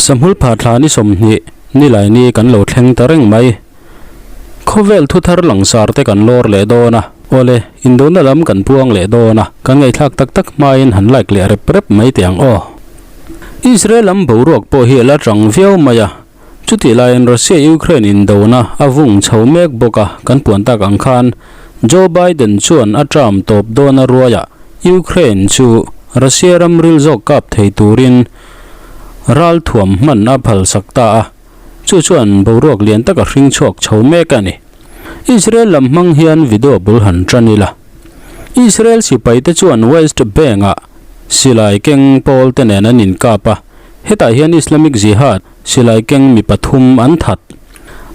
Sahmul pha thla ni 20 Nilaini kan lo thleng ta reng mai. Khawvel thu thar langsar te kan lawr leh dawn a, awle, indona lam kan puang leh dawn a, kan ngaihthlak tak tak hmain han like leh rep rep mai teh ang aw. Israel lam boruak pawh hi a la tang viau mai a, chutih laiin Russia-Ukraine indona a vung chho mek bawk a, kan puan tak ang khan Joe Biden chuan a term tawp dawn a ruaiah Ukraine chu Russia ram ril zawk kap thei turin ralthuam hman a phalsak ta a, chu chuan boruak lian tak a hring chhuak chho mek a ni. Israel lam hmang hian video bul han tan ila. Israel sipai te chuan West Bank-ah silai keng pawl te nen an inkap a, hetah hian Islamic Jihad silai keng mi pathum an that.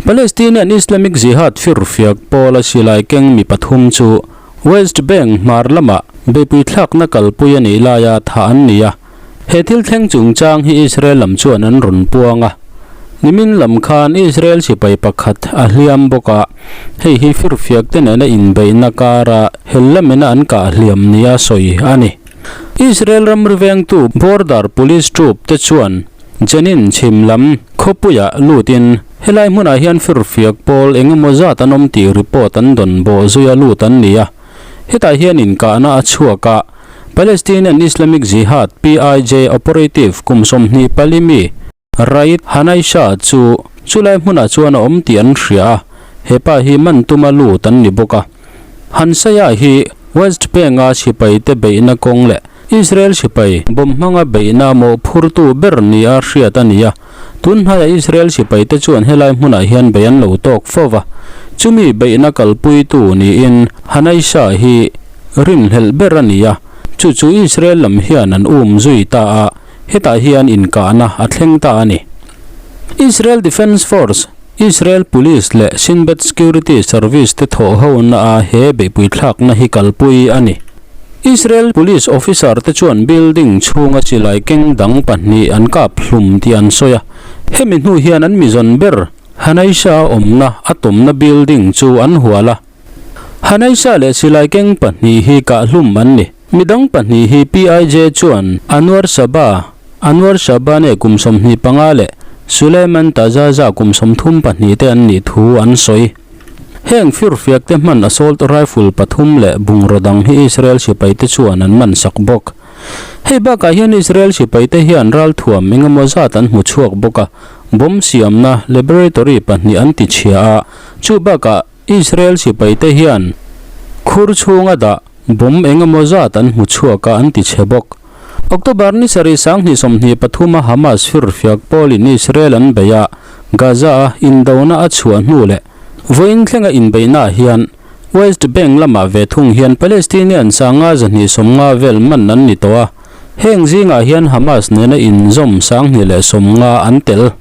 Palestinian Islamic Jihad firfiak pawla silai keng mi pathum chu West Bank hmar lamah beipui thlakna kalpui a nih laia thah an ni a. He thil thleng chungchang hi Israel lam chuan an rawn puang a. Nimin lam khan Israel sipai pakhat a hliam bawk a, hei hi firfiak te nena inbeihna kara hel lamina an kah hliam nia sawi a ni. Israel ramri vengtu Border Police Troop te chuan Jenin chhim lam khawpuiah lutin helai hmunah hian firfiak pawl eng emaw zat an awm tih report an dawn bawh zuia lut an ni a. Hetah hian inkahna a chhuak a, Palestinian Islamic Jihad, PIJ, operative kum 24 mi Raid Hanaisha chu chulai hmunah chuan a awm tih an hria a, he pa hi man tuma lut an ni bawk a. Hansaya hi West Bank-a sipaite beihna kawng leh Israel sipai bomb hmanga beihna mawhphurtu ber nia hriat a ni a. Tun hnaiah Israel sipaite chuan helai hmunah hian bei an lo tawk fo va, chumi beihna kalpuitu niin Hanaisha hi rinhlelh ber a ni a, chu chu Israel lam hian an um zui ta a, hetah hian inkahna a thleng ta a ni. Israel Defence Force, Israel Police leh Shin Bet Security Service te thawh hona a he beihpui thlakna hi kalpui a ni. Israel Police officer te chuan building chhunga chilai keng dang pahnih an kap hlum tih an sawi a, hemi hnu hian an mizawn ber Hanaisha awmna a tawmna building chu an hual a. Hanaisha leh chilai keng pahnih hi kah hlum an ni. Midang pahnih hi PIJ chuan Anwar Saba, Anwar Shabane kum 25 leh Suleiman Tazaza kum 34 te an nih thu an sawi. Heng firfiak te hman assault rifle pathum leh bungraw dang hi Israel sipai te chuan an man sak bawk. Hei bakah hian Israel sipai te hian ralthuam engemaw zat an hmu chhuak bawk a, bomb siamna laboratory pahnih an ti chhia a, chu bakah Israel sipai te hian khur chhunga dah bomb engemaw zat an hmu chhuak a an ti chhe bawk. October ni sarih 2023 a Hamas firfiak pawlin Israel an bei a, Gaza a indona a chhuah hnu leh vawiin thlenga inbeihnaah hian West Bank lamah ve thung hian Palestinian 250 vel man an ni tawh a, heng zingah hian Hamas nena inzawm 250 an tel.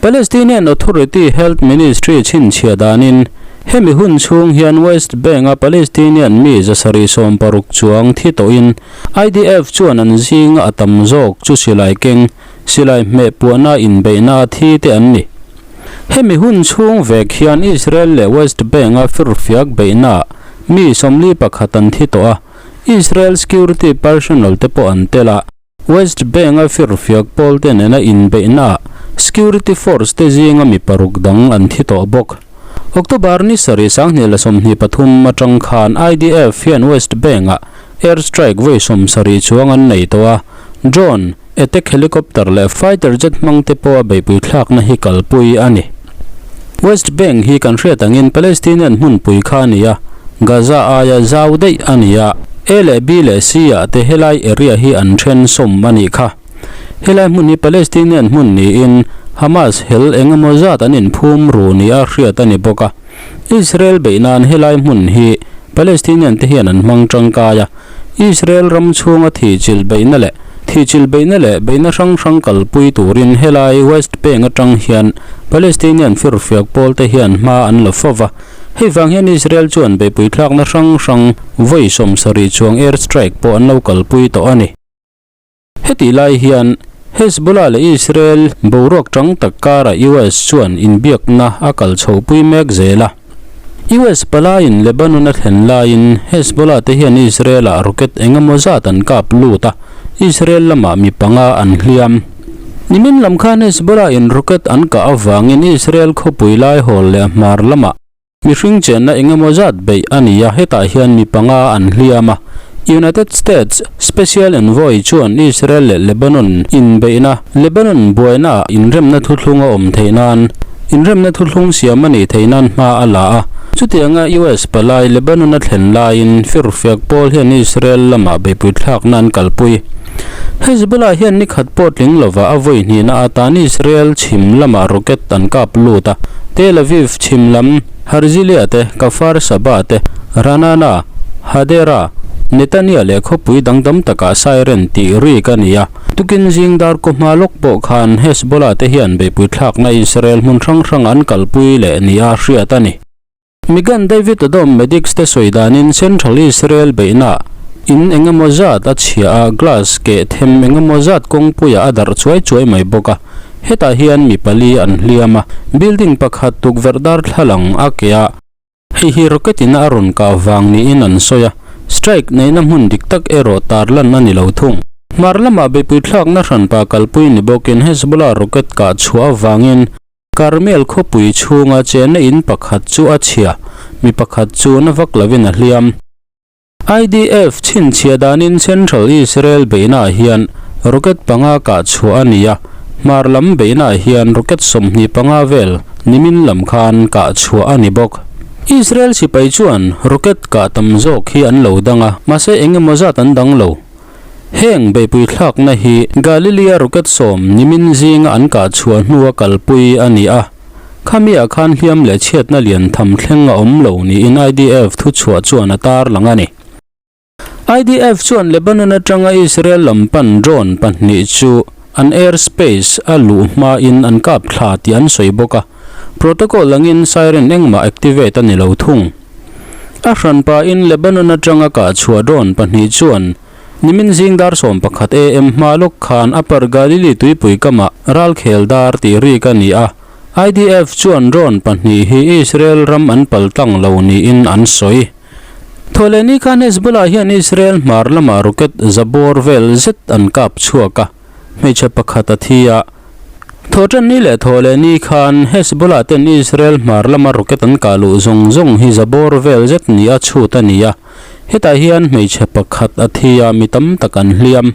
Palestinian Authority Health Ministry chhinchhiah danin hemi hun chhung hian West Bank-a Palestinian mi 760 chuang thi tawhin IDF chuan an zinga a tam zawk chu silai keng, silai hmeh puahna inbeihna a thi te an ni. Hemi hun chhung vek hian Israel leh West Bank-a firfiak beihnaah mi 41 an thi tawh a, Israel security personnel te pawh an tel a. West Bank-a firfiak pawl te nena inbeihnaah security force te zinga mi paruk dang an thi tawh bawk. October ni sarih 2023 atang khan IDF hian West Bank-ah air strike vawi 70 chuang an nei tawh a, drone, attack helicopter leh fighter jet hmang te pawh a beihpui thlakna hi kalpui a ni. West Bank hi kan hriat angin Palestinian hmunpui kha a ni a, Gaza aia zau daih a ni a, A leh B leh C ah te helai area hi an then sawm a nih kha. Helai hmun hi Palestinian hmun niin Hamas hel eng emaw zat an inphum ru nia hriat a ni bawk a. Israel beih nan helai hmun hi Palestinian te hian an hmang tangkai a, Israel ram chhunga thihchilh beihna leh thihchilh beihna leh beihna hrang hrang kalpui turin helai West Bank atang hian Palestinian firfiak pawl te hian hma an la fo va. Hei vang hian Israel chuan beihpui thlakna hrang hrang vawi 70 chuang air strike pawh an lo kalpui tawh a ni. Hetih lai hian Hezbollah leh Israel boruak tang tak karah US chuan inbiakna a kal chhohpui mek zel a. US palaiin Lebanon a thlen laiin Hezbollah te hian Israel-ah rocket engemaw zat an kap lut a, Israel lamah mi panga an hliam. Nimin lam khan Hezbollah in rocket an kah avangin Israel khawpui laihawl leh hmar lamah mihring chenna engemaw zat beih a ni a, hetah hian mi panga an hliam a. United States Special Envoy chuan Israel leh Lebanon inbeihna, Lebanon buainaah inremna thuthlung a awm theih nan, inremna thuthlung siam a nih theih nan hma a la a. Chutianga US palai Lebanon a thlen laiin firfiak pawl hian Israel lamah beihpui thlakna an kalpui. Hezbollah hian ni khat pawh tling lova a vawi hnihna atan Israel chhim lamah rocket an kap lut a, Tel Aviv chhim lam Herzliya te, Kfar Saba te, Ra'anana, Hadera, Netanya leh khawpui dangdam takah siren tih rik a ni a. Tukin zing dar kaw hma lawk pawh khan Hezbollah te hian beihpui thlakna Israel hmun hrang hrang an kalpui leh nia hriat a ni. Migan David Odom medics te sawi danin Central Israel beihna in eng emaw zat a chhia a, glass keh them eng emaw zat kawngpuiah a darh chuai chuai mai bawk a. Hetah hian mi pali an hliam a, building pakhat tukverh darthlalang a ke a. Hei hi rocket in a rawn kah vang niin an sawi a, strike neihna hmun dik tak erawh tarlan a ni lo thung. Hmar lamah beihpui thlakna hranpa kalpui ni bawkin Hezbollah rocket kah chhuah avangin Karmel khawpui chhunga chenna in pakhat chu a chhia, mi pakhat chu na vak lovin a hliam. IDF chhinchhiah danin Central Israel beihnaah hian rocket panga kah chhuah a ni a, hmar lam beihnaah hian rocket 25 vel nimin lam khan kah chhuah a ni bawk. Israel sipai chuan rocket kah tam zawk hi an lo dang a, mahse eng emaw zat an dang lo. Heng beihpui thlakna hi Galilea rocket sawm nimin zinga an kah chhuah hnua kalpui a ni a. Khamiah khan hliam leh chhiatna lian tham thleng a awm lo niin IDF thuchhuah chuan a tarlang a ni. IDF chuan Lebanon atanga Israel lam pan drone pahnih chu an airspace a luh hmain an kap thla tih an sawi bawk a, protocol angin siren engmah activate a ni lo thung. A hranpain Lebanon atanga kah chhuah drone pahnih chuan Nimin zing dar 11 am hma lawk khan Upper Galilee tuipui kamah ralkhel dar tih rik a ni a, IDF chuan drone pahnih hi Israel ram an pal tlang lo niin an sawi. Thawhlehni khan Hezbollah hian Israel hmar lamah rocket zabawr vel zet an kap chhuak a, hmeichhe pakhat a thi a. Thawhtanni leh thawhlehni khan Hezbollah ten Israel hmar lama rocket an kah luh zawng zawng hi zabawr vel zet ni a chhut a ni a. Hetah hian hmeichhe pakhat a thi a, mi tam tak an hliam.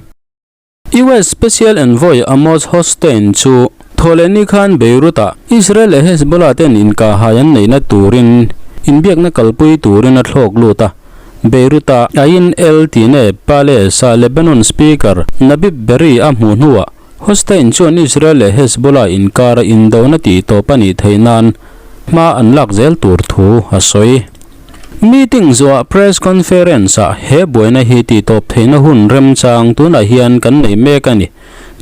US Special Envoy Amos Hochstein chu thawhlehni khan Beirut-ah Israel leh Hezbollah ten inkahhai an neihna turin inbiakna kalpui turin a thlawk lut a. Beirut-a Ain El Tine Palace-a Lebanon Speaker Nabib Berri a hmuh hnuah Hochstein chuan Israel leh Hezbollah inkara indona tihtawp a nih theih nan hma an lak zel tur thu a sawi. Meeting zuah press conference-ah he buaina hi tihtawp theihna hun remchang tunah hian kan nei mek a ni.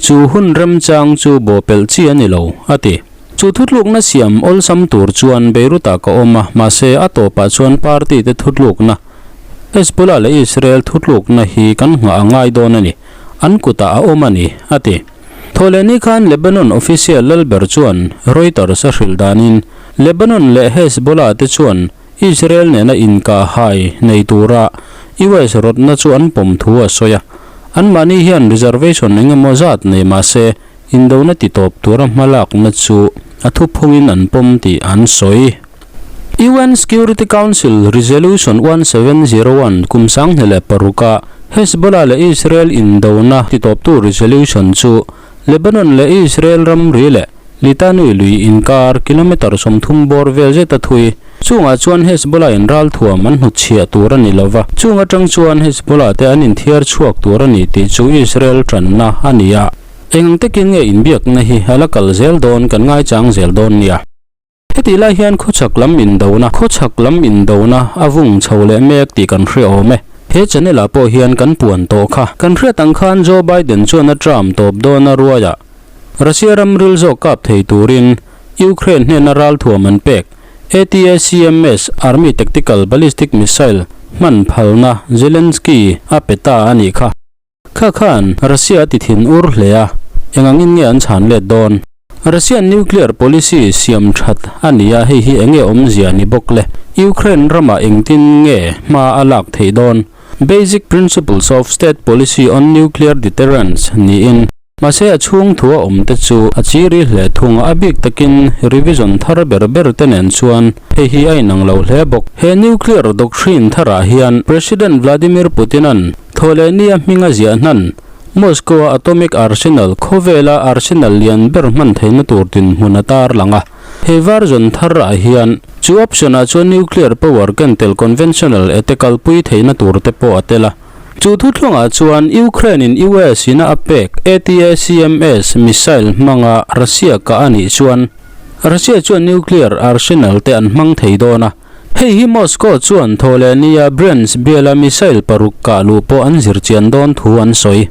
Chu hun remchang chu bawhpelh chi a ni lo, a ti. Chu thutlukna siam awlsam tur chuan Beirut-ah ka awm a, mahse a tawpah chuan party te thutlukna, Hezbollah leh Israel thutlukna hi kan nghah a ngai dawn a ni, an kutah a awm a ni, a ti. Thawhlehni khan Lebanon official lalber chuan Reuters a hrilh danin Lebanon leh Hezbollah te chuan Israel nena inkahhai nei tura US rawtna chu an pawm thu a sawi a. Anmahni hian reservation eng emaw zat nei mah se indona titawp tura hmalakna chu a thuphungin an pawm tih an sawi. UN Security Council Resolution 1701 kum 2006 a Hezbollah leh Israel indona titawptu resolution chu Lebanon leh Israel ramri leh Litani lui inkar kilometre 30 bawr vel zeta thui chungah chuan Hezbollah in ralthuam an hnutchhiah tur a ni lova, chung atang chuan Hezbollah te an inthiar chhuak tur a ni tih chu Israel tanna a ni a. Eng takin nge inbiakna hi a la kal zel dawn kan ngaichang zel dawn nia. Hetih lai hian khawchhak lam indona, khawchhak lam indona a vung chho leh mek tih kan hre awm e. He channel ah pawh hian kan puan tawh kha. Kan hriat ang khan Joe Biden chuan a term tawp dawn a ruai a, Russia ram ril zawk kap thei turin Ukraine hnena ralthuam an pek ATACMS, Army Tactical Ballistic Missile, hman phalna Zelensky a pe ta a nih kha. Kha khan Russia a ti thin ur hle a, eng angin nge an chhan let dawn? Russian nuclear policy siam that a ni a, hei hi eng nge awmzia ni bawk le? Ukraine ramah engtin nge hma a lak theih dawn? Basic Principles of State Policy on Nuclear Deterrence niin. Mahse a chhung thu a awm te chu a chiri hle thung a, a bik takin revision thar ber ber te nen chuan hei hi a inang lo hle bawk. He nuclear doctrine tharah hian President Vladimir Putin-a'n thawhlehnia hming a ziah hnan Moscow-a atomic arsenal khawvela arsenal lian ber hman theihna tur dinhmun a tarlang a. He version tharah hian chu option-ah chuan nuclear power ken tel conventional ete kalpui theihna tur te pawh a tel a. Chu thuthlungah chuan Ukraine-in US ina a pek ATACMS missile hmanga Russia kah a nih chuan Russia chuan nuclear arsenal te an hmang thei dawn a. Hei hi Moscow chuan thawhlehnia Bryansk biala missile paruk kah luh pawh an zir chian dawn thu an sawi.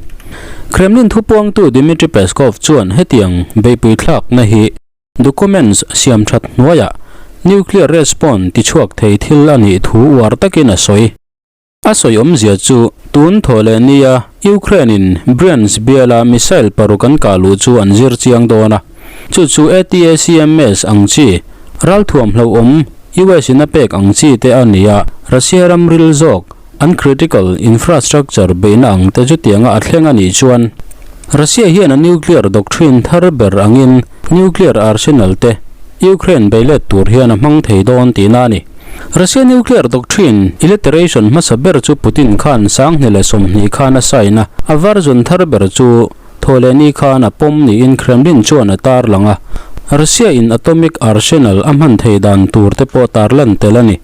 Kremlin thupuangtu Dmitry Peskov chuan hetiang beihpui thlakna hi documents siam that hnuaiah nuclear response tichhuak thei thil a nih thu uar takin a sawi. A sawi awmzia chu tun thaw leh nia Ukraine-in Bryansk biala missile paruk an kah luh chu an zir chiang dawn a, chu chu ATACMS ang chi, ralthuam hlauhawm US-in a pek ang chi te a ni a, Russia ram ril zawk an critical infrastructure beihna ang te chutianga a thleng a nih chuan Russia hian a nuclear doctrine thar ber angin nuclear arsenal te Ukraine beilet tur hian a hmang thei dawn tihna a ni. Russia nuclear doctrine illiteration hmasa ber chu Putin khan 2020 khan a sign a, a version thar ber chu Thawhlehni khan a pawm niin Kremlin chuan a tarlang a, Russia in atomic arsenal a hman thei dan tur te pawh tarlan tel a ni.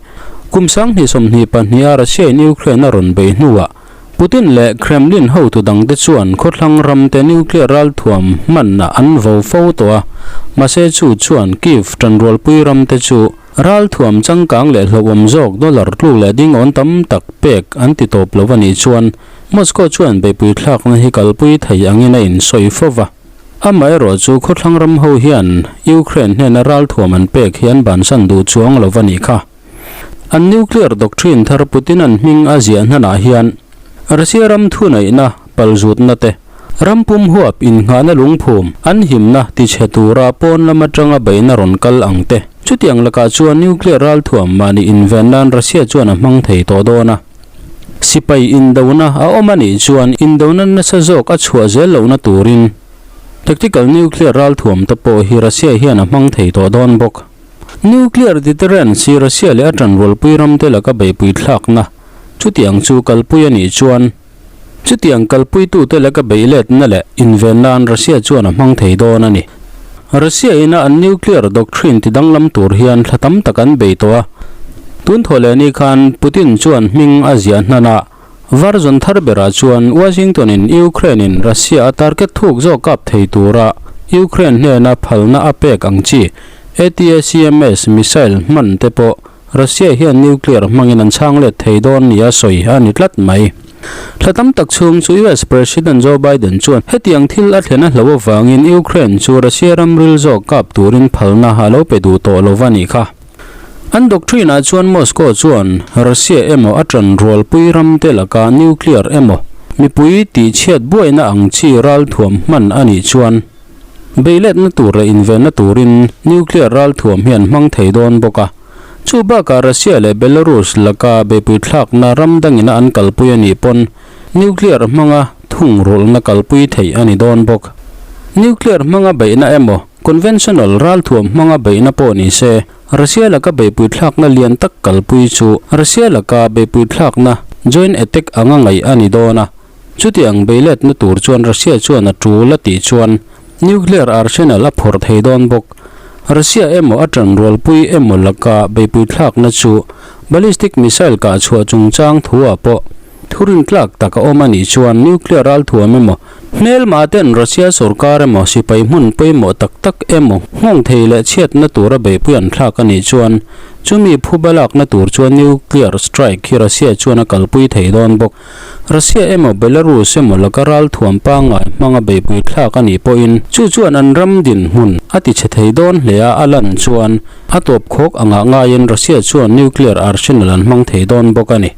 Kum 2022 a Russia in Ukraine a rawn bei hnuah Putin leh Kremlin hotu dangte chuan khawthlang ramte nuclear ralthuam hmanna an vo fo tawh a, mahse chu chuan Kyiv tanrualpui ramte chu ralthuam changkang leh hlauhawm zawk dollar tluk leh dingawn tam tak pek an ti tawp lo a nih chuan Moscow chuan beihpui thlakna hi kalpui thei angin a insawi fo va. Amaherawh chu khawthlang ram ho hian Ukraine hnena ralthuam an pek hi an bansan duh chuang lo a nih kha. An nuclear doctrine thar Putin-a'n hming a ziah hnanah hian Russia ram thuneihna palzutna te, ram pum huap innghahna lungphum an himna tichhe tura pawn lam atanga beihna rawn kal ang te. Chutiang lakah chuan nuclear ralthuam mahni inven nan Russia chuan a hmang thei tawh dawn a. Sipai indona a awm a nih chuan indona nasa zawk a chhuah zel lohna turin tactical nuclear ralthuam te pawh hi Russia hian a hmang thei tawh dawn bawk. Nuclear deterrence hi Russia leh a tanrualpui ramte laka beihpui thlakna chutiang chu kalpui a nih chuan chutiang kalpuitute laka beihletna leh inven nan Russia chuan a hmang thei dawn a ni. Russia ina an nuclear doctrine ti danglam tur hian thla tam tak an bei tawh a, tun thaw leh ni khan Putin chuan hming a ziah hnan a, Version thar berah chuan Washington-in Ukraine-in Russia a target thuk zawk kap thei tura Ukraine hnena phalna a pek ang chi ATACMS missile hman te pawh Russia hian nuclear hmangin an chhang let thei dawn nia sawi a ni tlat mai. Thla tam tak chhung chu US President Joe Biden chuan hetiang thil a thlen a hlo avangin Ukraine chu Russia ram ril zawk kap turin phalna a lo pe duh tawh lo va nih kha. An doctrine-ah chuan Moscow chuan Russia emaw a ṭan rualpui ramte laka nuclear emaw mipui tihchhiat buaina ang chi ralthuam hman a nih chuan beiletna tur leh invenna turin nuclear ralthuam hi an hmang thei dawn bawk a. Chu bakah Russia leh Belarus laka beihpui thlakna ram dangina an kalpui a nih pawn nuclear hmanga thungrulhna kalpui theih a ni dawn bawk. Nuclear hmanga beihna emaw Conventional ralthuam hmanga beihna pawh ni se, Russia laka beihpui thlakna lian tak kalpui chu Russia laka beihpui thlakna joint attack anga ngaih a ni dawn a. Chutiang beiletna tur chuan Russia chuan a tul a tih chuan nuclear arsenal a phawrh thei dawn bawk. Russia emaw a tanrualpui emaw laka beihpui thlakna chu ballistic missile kah chhuah chungchang thuah pawh thurin tlak tak a awm a nih chuan nuclear ralthuam emaw Hmelma ten Russia sorkar emaw sipai hmun pawimawh tak tak emaw nghawng thei leh chhiatna tura beihpui an thlak a nih chuan chumi phuba lakna tur chuan nuclear strike hi Russia chuan a kalpui thei dawn bawk. Russia emaw Belarus emaw laka ralthuam pangngai hmanga beihpui thlak a nih pawhin chu chuan an ram dinhmun a tichhe thei dawn hle a a lan chuan a tawp khawk angah ngaiin Russia chuan nuclear arsenal an hmang thei dawn bawk a ni.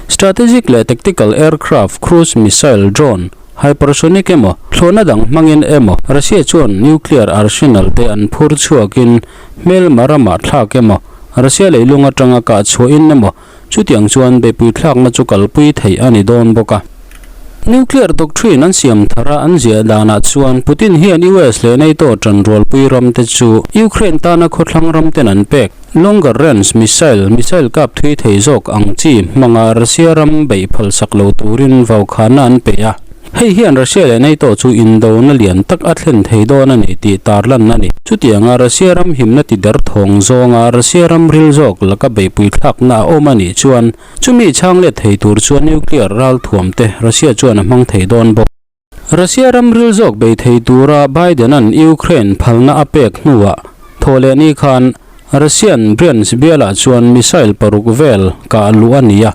Strategic leh tactical aircraft, cruise missile, drone, hypersonic emaw, thlawhna dang hmangin emaw Russia chuan nuclear arsenal te an phur chhuakin hmelma ramah thlak emaw, Russia leilung atanga kah chhuahin emaw chutiang chuan beihpui thlakna chu kalpui theih a ni dawn bawk a. Nuclear doctrine an siam thar a an ziah danah chuan Putin hian US leh NATO tanrualpui ramte chu Ukraine tana khawthlang ramten an pek longer range missile, missile kap thui thei zawk ang chi hmanga Russia ram beih phalsak lo turin vaukhanna an pe a. Hei hian Russia leh NATO chu indona lian tak a thlen thei dawn a ni tih tarlan a ni. Chutianga Russia ram himna ti derthawng zawnga Russia ram ril zawk laka beihpui thlakna a awm a nih chuan Chumi chhang let thei tur chuan nuclear ralthuam te Russia chuan a hmang thei dawn bawk. Russia ram ril zawk bei thei tura Biden-a'n Ukraine phalna a pek hnuah thawhlehni khan Russian Bryansk bialah chuan missile paruk vel kah luh a ni a,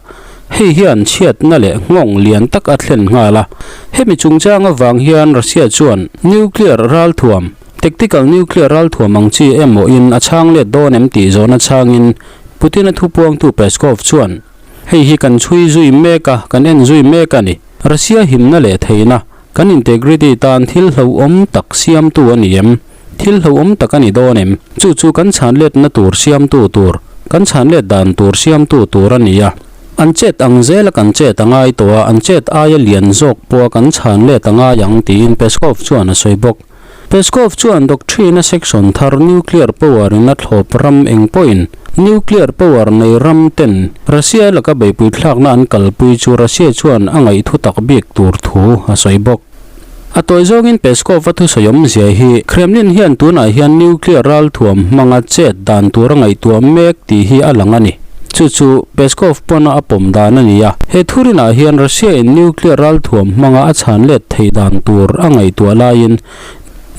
hei hian chhiatna leh nghawng lian tak a thlen nghal a. Hemi chungchang avang hian Russia chuan nuclear ralthuam, tactical nuclear ralthuam ang chi emaw in a chhang let dawn em tih zawhna chhangin Putin-a thupuangtu Peskov chuan, Hei hi kan chhui zui mek a, kan en zui mek a ni. Russia himna leh theihna, kan integrity tan thil hlauhawm tak siamtu a ni em? Thil hlauhawm tak a ni dawn em? Chu chu kan chhanletna tur siamtu tur, kan chhanlet dan tur siamtu tur a ni a. An chet ang zela kan chet a ngai tawh a, an chet aia lian zawk pawha kan chhanlet a ngai ang, tiin Peskov chuan a sawi bawk. Peskov chuan doctrine-a section thar nuclear power in a thlawp ram eng pawhin nuclear power nei ram ten Russia laka beihpui thlakna an kalpui chu Russia chuan a ngaihthu tak bik tur thu a sawi bawk. A tawi zawngin Peskov-a thusawi awmzia hi Kremlin hian tunah hian nuclear ralthuam hmanga chet dan tur a ngaihtuah mek tih hi a lang a ni. Chu chu Peskov pawna a pawm dan a ni a, he thurinah hian Russia-in nuclear ralthuam hmanga a chhan let theih dan tur a ngaihtuah laiin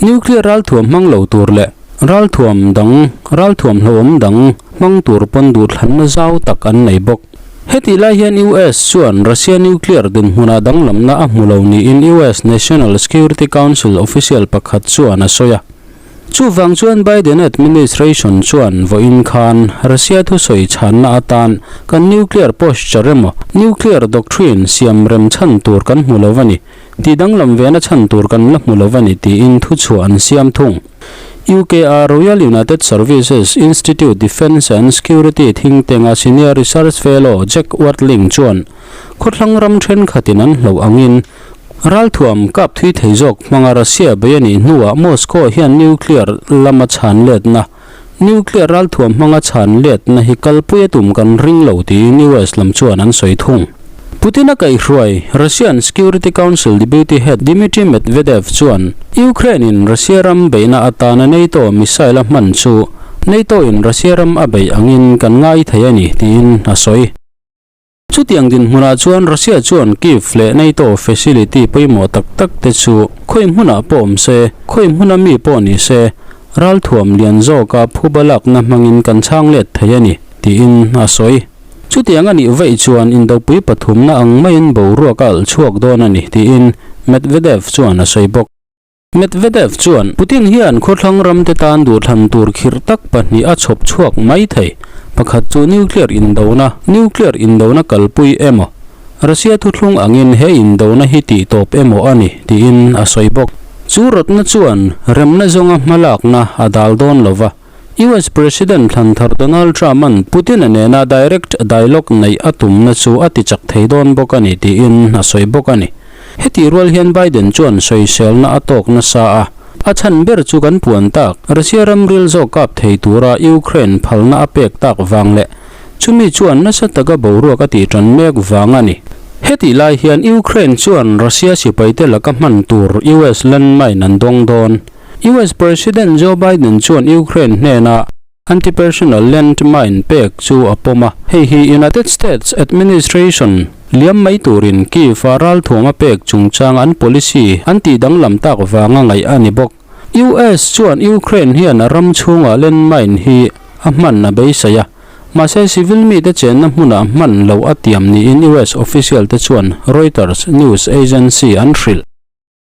nuclear ralthuam hmang lo tur leh ralthuam dang, ralthuam hlauhawm dang hmang tur pawn duhthlanna zau tak an nei bawk. Hetih lai hian US chuan Russia nuclear dinhmunah danglamna a hmu lo niin US National Security Council official pakhat chuan a sawi a. Chuvang chuan Biden administration chuan vawiin khan Russia thusawi chhanna atan kan nuclear posture emaw nuclear doctrine siam rem chhan tur kan hmu lo a ni, tih danglam vena chhan tur kan la hmu lo a ni tiin thuchhuah an siam thung. UK-a Royal United Services Institute Defence and Security think tank-a senior research fellow Jack Watling chuan khawthlang ram thenkhatin an hlauh angin Ralthuam kap thui thei zawk hmanga Russia bei a nih hnuah Moscow hian nuclear lama chhan letna, nuclear ralthuam hmanga chhan letna hi kalpui a tum kan ring lo tiin US lam chuan an sawi thung. Putin-a kaihhruai Russian Security Council Deputy Head Dmitry Medvedev chuan Ukraine-in Russia ram beihna atana NATO missile a hman chu NATO-in Russia ram a beih angin kan ngai thei a ni tiin a sawi. Chutiang dinhmunah chuan Russia chuan Kyiv leh NATO facility pawimawh tak tak te chu khawi hmunah pawh awm se, khawi hmuna mi pawh ni se, ralthuam lian zawka phuba lakna hmangin kan chhang let thei a ni, tiin a sawi. Chutiang a nih vaih chuan indopui pathumna ang maiin boruak a alh chhuak dawn a ni, tiin Medvedev chuan a sawi bawk. Medvedev chuan Putin hian khawthlang ramte tan duhthlan tur khirh tak pahnih a chhawp chhuak mai thei. Pakhat chu nuclear indona, nuclear indona kalpui emaw, Russia thuthlung angin he indona hi tihtawp emaw a ni, tiin a sawi bawk. Chu rawtna chuan remna zawnga hmalakna a dal dawn lo va, US President thlan thar Donald Trump-a'n Putin-a nena direct dialogue neih a tumna chu a tichak thei dawn bawk a ni tiin a sawi bawk a ni. Hetih rual hian Biden chuan sawiselna a tawk nasa a, a chhan ber chu kan puan tak Russia ram ril zawk kap thei tura Ukraine phalna a pek tak vang leh chumi chuan nasa taka boruak a tih tan mek vang a ni. Hetih lai hian Ukraine chuan Russia sipaite laka hman tur US landmine an dawng dawn. US President Joe Biden chuan Ukraine hnena anti-personnel land mine pek chu a pawm a, hei hi United States administration liam mai turin Kyiv-a ralthuam a pek chungchang an policy an tih danglam tak vanga ngaih a ni bawk. US chuan Ukraine hian a ram chhunga land mine hi a hman a beisei a, mahse civil mite chenna hmunah hman loh a tiam niin US official te chuan Reuters news agency an hrilh.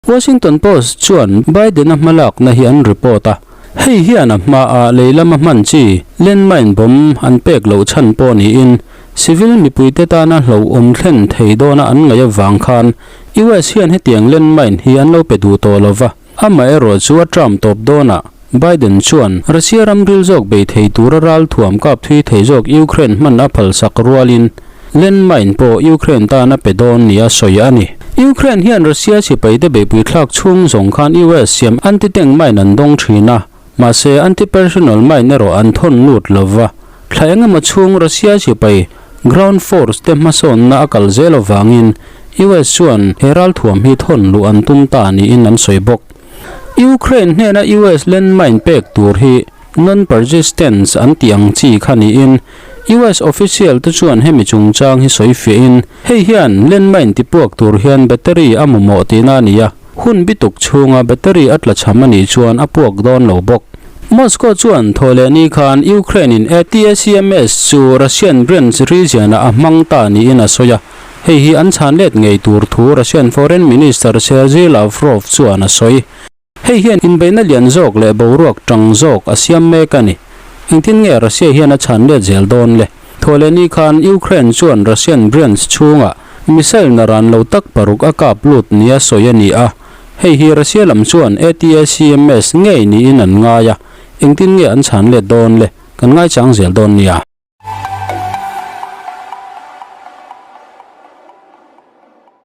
Washington Post chuan Biden-a hmalakna hi an report a, hei hian a hmaah lei lama hman chi landmine bomb an pek loh chhan pawh niin civil mipuite tana hlauhawm thlen thei dawna an ngaih avang khan US hian hetiang landmine hi an lo pe duh tawh lo va, amaherawh chu a term tawp dawnah Biden chuan Russia ram ril zawk bei thei tura ralthuam kap thui thei zawk Ukraine hman a phalsak rualin Landmine pawh Ukraine tan a pe dawn nia sawi a ni. Ukraine hian Russia sipaite beihpui thlak chhung zawng khan US siam anti-tank mine an dawng thin a, mahse anti-personnel mine erawh an thawn lut lo va. Thla eng emaw chhung Russia sipai ground force te hmasawnna a kal zel avangin US chuan he ralthuam hi thawn luh an tum ta niin an sawi bawk. Ukraine hnena US landmine pek tur hi non-persistence an tih ang chi kha niin US official te chuan hemi chungchang hi sawi fiahin hei hian landmine tipuak tur hian battery a mamawh tihna a ni a, hun bituk chhunga battery a tlachham a nih chuan a puak dawn lo bawk. Moscow chuan thaw leh ni khan Ukraine-in ATACMS chu Russian Bryansk region-ah a hmang ta niin a sawi a, hei hi an chhan let ngei tur thu Russian Foreign Minister Sergei Lavrov chuan a sawi. Hei hian inbeihna lian zawk leh boruak tang zawk a siam mek a ni. Engtin nge Russia hian a chhan let zel dawn le? Thawhlehni khan Ukraine chuan Russian Bryansk chhungah missile naran lo tak paruk a kap lut nia sawi a ni a. Hei hi Russia lam chuan ATACMS ngei niin an ngai a, engtin nge an chhan let dawn le? Kan ngaichang zel dawn nia.